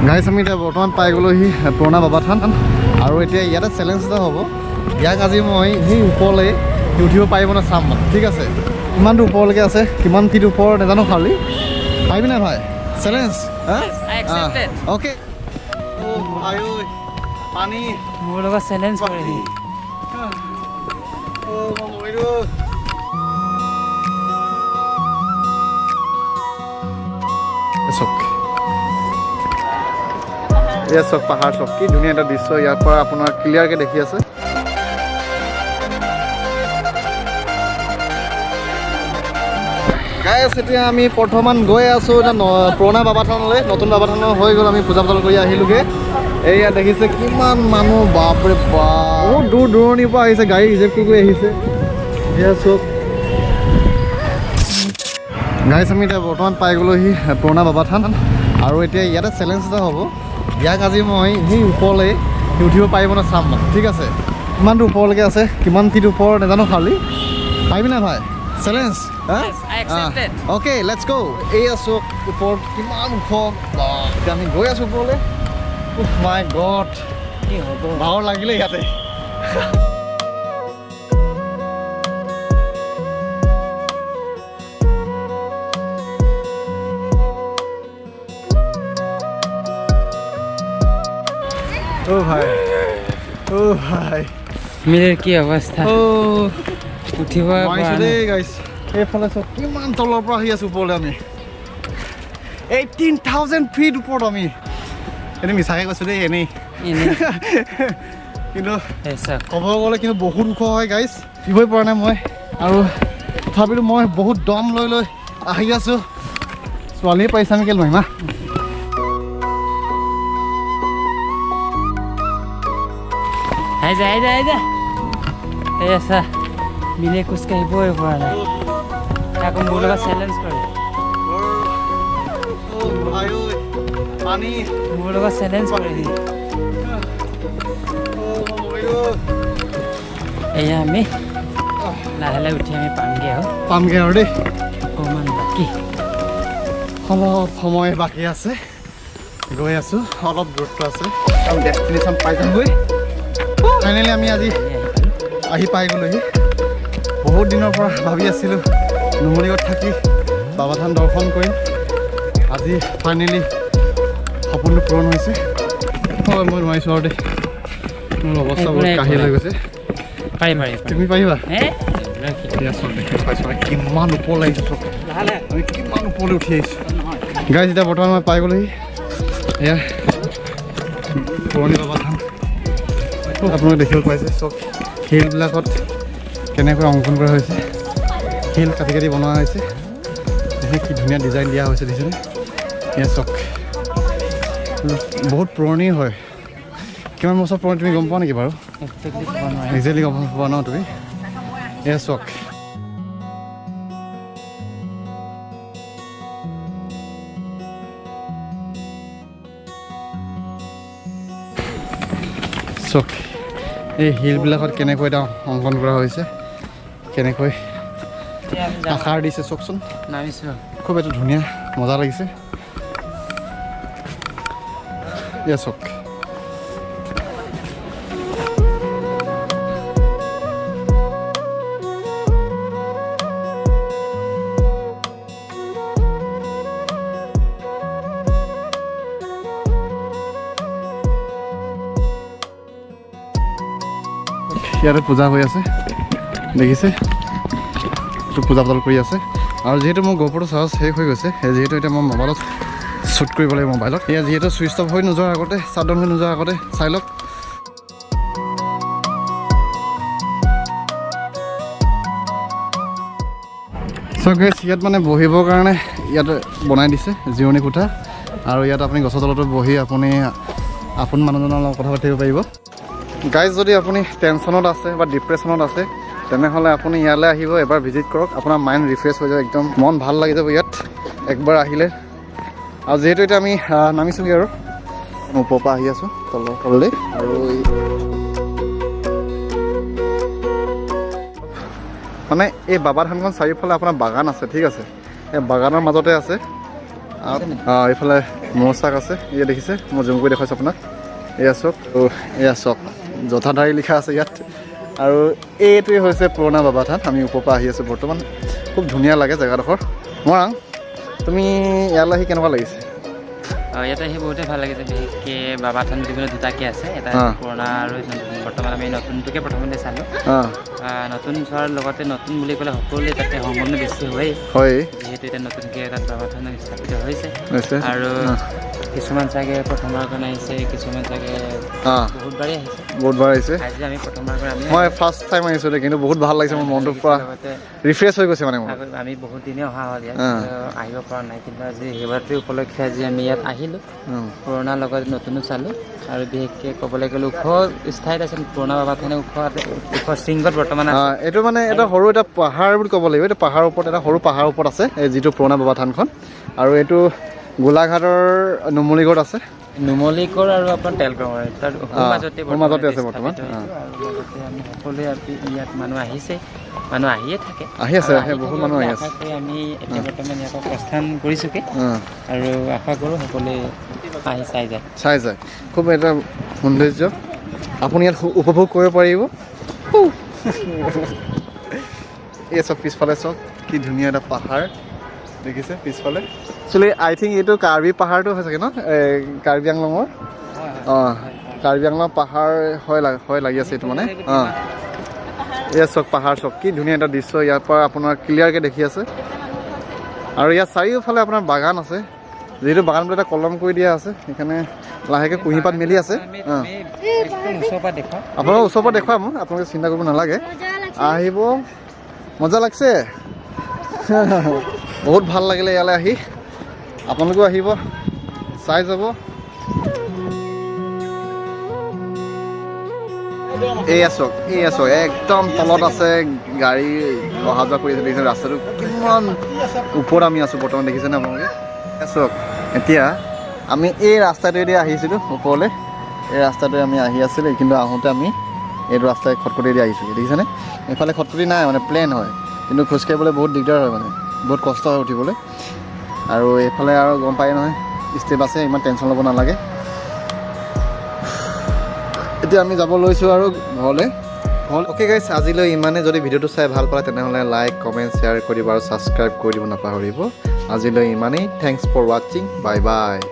গাইছ, আমি এতিয়া বৰ্তমান পাই গ'লোহি পুৰণা বাবা থান আৰু এতিয়া ইয়াতে চেলেঞ্জ এটা হ'ব। ইয়াক আজি মই সেই ওপৰলৈ উঠিব পাৰিব নে চাম মানে, ঠিক আছে? কিমানটো ওপৰলৈকে আছে, কিমান ফিট ওপৰ নাজানো, খালি পাৰিবি নাই ভাই? চেলেঞ্জ। অ'কে। ভাই ঐ, পানী। মোৰ লগত চেলেঞ্জ কৰে। অ' মই মৰিলোঁ। চাওক, এয়া চাওক, পাহাৰ চাওক, কি ধুনীয়া এটা দৃশ্য। ইয়াৰ পৰা আপোনাৰ ক্লিয়াৰকৈ দেখি আছে। গাইছ, এতিয়া আমি বৰ্তমান গৈ আছোঁ এতিয়া পুৰণা বাবা থানলৈ। নতুন বাবা থানৰ হৈ গ'ল, আমি পূজা পাতল কৰি আহিলোগৈ। এইয়া দেখিছে কিমান মানুহ, বাপৰে বাপ, বহুত দূৰ দূৰণিৰ পৰা আহিছে, গাড়ী ৰিজাৰ্ভ কৰি কৰি আহিছে। এয়া চাওক গাইছ, আমি এতিয়া বৰ্তমান পাই গ'লোহি পুৰণা বাবা থান আৰু এতিয়া ইয়াতে চেলেঞ্জ এটা হ'ব। ইয়াক আজি মই সেই ওপৰলৈ উঠিব পাৰিব নে চাম মানে, ঠিক আছে? কিমানটো ওপৰলৈকে আছে, কিমান ফিট ওপৰ নাজানো, খালি পাৰিবি নাই ভাই? চেলেঞ্জ। অ'কে, let's গ'। এইয়া চাওক ওপৰত কিমান ওখ। এতিয়া আমি গৈ আছোঁ ওপৰলৈ। মাই গড, কি হ'ব, ভাগৰ লাগিলে ইয়াতে। অ' ভাই, অ' ভাই, মিলৰ কি অৱস্থা, অ' উঠিব মাৰিছোঁ দেই গাইছ। এইফালে চাওক কিমান তলৰ পৰা আহি আছোঁ ওপৰলৈ আমি, 18,000 ফিট ওপৰত আমি। এনেই মিছাকৈ কৈছোঁ দেই, এনেই। কিন্তু ক'ব গ'লে কিন্তু বহুত ওখ হয় গাইছ, উঠিবই পৰা নাই মই। আৰু তথাপিতো মই বহুত দম লৈ লৈ আহি আছোঁ। ছোৱালীয়ে পাৰিছে, আমি কেলৈ নোৱাৰিম? আহি যা, আহি যা, আহি যা। এই আছা, মিলে খোজকাঢ়িবই পৰা নাই, আকৌ মোৰ লগত চেলেঞ্জ কৰে। পানী। মোৰ লগত চেলেঞ্জ কৰে। এয়া আমি লাহে লাহে উঠি আমি পামগৈ আৰু, পামগৈ আৰু দেই, অকণমান বাকী, অলপ সময় বাকী আছে। গৈ আছোঁ, অলপ দূৰত্ব আছে, আমি ডেষ্টিনেশ্যন পাই যামগৈ। ফাইনেলি আমি আজি আহি পাই গ'লোহি। বহুত দিনৰ পৰা ভাবি আছিলোঁ নুমলীগড়ত থাকি বাবা থান দৰ্শন কৰিম, আজি ফাইনেলি সপোনটো পূৰণ হৈছে। হয়, মই নোৱাৰিছোঁ আৰু দেই, মোৰ অৱস্থা বহুত কাহিল হৈ গৈছে। তুমি পাৰিবা? দেখিব পাইছোঁ কিমান ওপৰলৈ আহিছোঁ, চব আমি কিমান ওপৰলৈ উঠি আহিছোঁ। গাইছ, এতিয়া বৰ্তমান মই পাই গ'লোহি এয়া পুৰণি বাবা থান। আপোনালোকে দেখিব পাইছে চব শিলবিলাকত কেনেকৈ অংকন কৰা হৈছে, শিল কাটি কাটি বনোৱা হৈছে। দেখি কি ধুনীয়া ডিজাইন দিয়া হৈছে, দেখিছেনে? এয়া চাওক, বহুত পুৰণি হয়। কিমান বছৰ পুৰণি তুমি গম পোৱা নেকি বাৰু? একজেক্টলি গম পোৱা ন তুমি? এয়া চাওক, চাওক এই শিলবিলাকত কেনেকৈ এটা অংকন কৰা হৈছে, কেনেকৈ আকাৰ দিছে, চাওকচোন। খুব এটা ধুনীয়া মজা লাগিছে। এয়া চাওক, ইয়াতে পূজা হৈ আছে, দেখিছে এইটো পূজা পাতল কৰি আছে। আৰু যিহেতু মোৰ গ'প্ৰ'টো চাৰ্জ শেষ হৈ গৈছে, যিহেতু এতিয়া মই মোবাইলত শ্বুট কৰিব লাগিব মোবাইলত। এয়া যিহেতু ছুইচ অফ হৈ নোযোৱাৰ আগতে, শ্বাট ডাউন হৈ নোযোৱাৰ আগতে চাই লওক। চ' গাইছ, ইয়াত মানে বহিবৰ কাৰণে ইয়াত বনাই দিছে জিৰণি কোঠা, আৰু ইয়াত আপুনি গছৰ তলতো বহি আপুনি আপোন মানুহজনৰ লগত কথা পাতিব পাৰিব। গাইজ, যদি আপুনি টেনশ্যনত আছে বা ডিপ্ৰেশ্যনত আছে, তেনেহ'লে আপুনি ইয়ালৈ আহিব, এবাৰ ভিজিট কৰক, আপোনাৰ মাইণ্ড ৰিফ্ৰেছ হৈ যাব, একদম মন ভাল লাগি যাব ইয়াত একবাৰ আহিলে। আৰু যিহেতু এতিয়া আমি নামিছোঁগৈ আৰু ওপৰৰ পৰা আহি আছোঁ তললৈ। আৰু মানে এই বাবা থানখন চাৰিওফালে আপোনাৰ বাগান আছে, ঠিক আছে? এই বাগানৰ মাজতে আছে। এইফালে মৌচাক আছে। এয়া দেখিছে, মই জুম কৰি দেখুৱাইছোঁ আপোনাক। এয়া চাওক, আৰু এয়া চাওক, জটাধাৰী লিখা আছে ইয়াত। আৰু এইটোৱে হৈছে পুৰণা বাবা থান। আমি ওপৰৰ পৰা আহি আছোঁ বৰ্তমান। খুব ধুনীয়া লাগে জেগাডোখৰ। মৰাং, তুমি ইয়ালৈ আহি কেনেকুৱা লাগিছে? ইয়াতে আহি বহুতেই ভাল লাগিছে। বিশেষকৈ বাবা থান বুলি ক'লে দুটাকে আছে, এটা পুৰণা আৰু নতুন। বৰ্তমান আমি নতুনটোকে প্ৰথমতে চালোঁ। নতুন চোৱাৰ লগতে নতুন বুলি ক'লে সকলোৱে তাতে সংগঠন বেছি হয়েই, যিহেতু এতিয়া নতুনকৈ তাত বাবা থান স্থাপিত হৈছে। হৈছে। আৰু কিছুমান চাগে প্ৰথমবাৰ কাৰণে আহিছে, কিছুমান চাগে বহুতবাৰেই আহিছে। বহুতবাৰ আহিছে। আজি আমি প্ৰথমবাৰ কাৰণে আমি মই ফাৰ্ষ্ট টাইম আহিছোঁ দেই, কিন্তু বহুত ভাল লাগিছে মোৰ মনটো পূৰা লগতে ৰিফ্ৰেছ হৈ গৈছে মানে মোৰ। আগত আমি বহুত দিনেই অহা হ'ল ইয়াত, কিন্তু আহিব পৰা নাই। কিন্তু আজি শিৱৰাত্ৰি উপলক্ষে আজি আমি ইয়াত আহিলোঁ। পুৰণাৰ লগত নতুনো চালোঁ। আৰু বিশেষকৈ ক'বলৈ গ'লে ওখ স্থায়ীত আছে পুৰণা বাবা থানে, ওখ ওখ শৃংগত বৰ্তমান আছে। এইটো মানে এটা সৰু এটা পাহাৰ বুলি ক'ব লাগিব। এইটো পাহাৰৰ ওপৰত, এটা সৰু পাহাৰৰ ওপৰত আছে এই যিটো পুৰণা বাবা থানখন। আৰু এইটো গোলাঘাটৰ নুমলীগড়ত আছে। নুমলীগড় আৰু আপোনাৰ তেলগড় তাৰ মাজতে মাজতে আছে বৰ্তমান। স্থাপিত এইটো। আৰু লগতে আমি সকলোৱে ইয়াত মানুহ আহিছে, মানুহ আহিয়ে থাকে। আহি আছে, আৰু আহে, আহি বহুত থাকিব মানুহ বুলি আহি আছে। আশা কৰি আমি এতিয়া বৰ্তমান ইয়াৰ পৰা প্ৰস্থান কৰিছোঁগৈ। আৰু আশা কৰোঁ সকলোৱে আহি চাই যায়। চাই যায়। খুব এটা সৌন্দৰ্য আপুনি ইয়াত উপভোগ কৰিব পাৰিব। এই চব পিছফালে চাওক, কি ধুনীয়া এটা পাহাৰ দেখিছে পিছফালে। একচুৱেলি আই থিংক এইটো কাৰ্বি পাহাৰটো হয় চাগে ন, এই কাৰ্বি আংলঙৰ। অঁ, কাৰ্বি আংলং পাহাৰ হয় লাগি আছে এইটো মানে। অঁ, এয়া চাওক, পাহাৰ চাওক, কি ধুনীয়া এটা দৃশ্য। ইয়াৰ পৰা আপোনাৰ ক্লিয়াৰকৈ দেখি আছে। আৰু ইয়াত চাৰিওফালে আপোনাৰ বাগান আছে, যিহেতু বাগান বুলি এটা কলম কৰি দিয়া আছে, সেইকাৰণে লাহেকৈ কুঁহিপাত মেলি আছে। অঁ, একদম ওচৰৰ পৰা দেখুৱাম। আপোনালোকৰ ওচৰৰ পৰা দেখুৱাম, আপোনালোকে চিন্তা কৰিব নালাগে, আহিব। মজা লাগছে, বহুত ভাল লাগিলে ইয়ালৈ আহি। আপোনালোকেও আহিব, চাই যাব। এইয়া চাওক, এইয়া চাওক, একদম তলত আছে, গাড়ী অহা যোৱা কৰি আছে। দেখিছে ৰাস্তাটো কিমান ওপৰত আমি আছোঁ বৰ্তমান, দেখিছেনে আপোনালোকে? এয়া চাওক, এতিয়া আমি এই ৰাস্তাটোৱেদি আহিছিলোঁ ওপৰলৈ। এই ৰাস্তাটোৱে আমি আহি আছিলোঁ, কিন্তু আহোঁতে আমি এইটো ৰাস্তাই খটখটিয়েদি আহিছোঁ, দেখিছেনে? এইফালে খটখটি নাই মানে, প্লেন হয়, কিন্তু খোজকাঢ়িবলৈ বহুত দিগদাৰ হয়, মানে বহুত কষ্ট হয় উঠিবলৈ। আৰু এইফালে আৰু গম পায় নহয়, ষ্টেপ আছে, ইমান টেনশ্যন ল'ব নালাগে। এতিয়া আমি যাব লৈছোঁ আৰু ঘৰলৈ। অ'কে গাইছ, আজিলৈ ইমানে। যদি ভিডিঅ'টো চাই ভাল পালে, তেনেহ'লে লাইক, কমেণ্ট, শ্বেয়াৰ কৰিব আৰু ছাবস্ক্ৰাইব কৰি দিব নাপাহৰিব। আজিলৈ ইমানেই। Thanks for watching, bye bye.